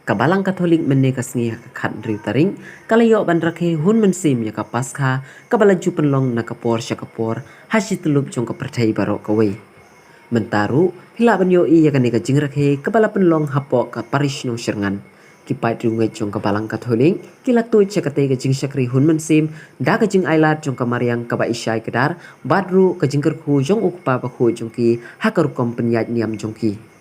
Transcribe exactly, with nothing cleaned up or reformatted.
Ka Balang Katholik mynne ka sngi ha ka khathynriew tarik ka la ïoh ban rakhe hun mynsiem ïa ka Paskha kaba la ju pynlong na ka por sha ka por ha shi tyllup jong ka pyrthei baroh kawei. Mynta ruh phi lah ban ïohi ïa kane ka jingrakhe kaba la pynlong hapoh ka Parish Nongshyrngan. Ki paidriewngeit jong ka Balang Katholik ki la tuid sha katei ka jingshakri hun mynsiem da ka jingailad jong ka mariang kaba ishai kdar bad ruh ka jingkyrkhu jong u Kpa Bakhuid jong ki ha ka rukom pynïaid niam jong ki.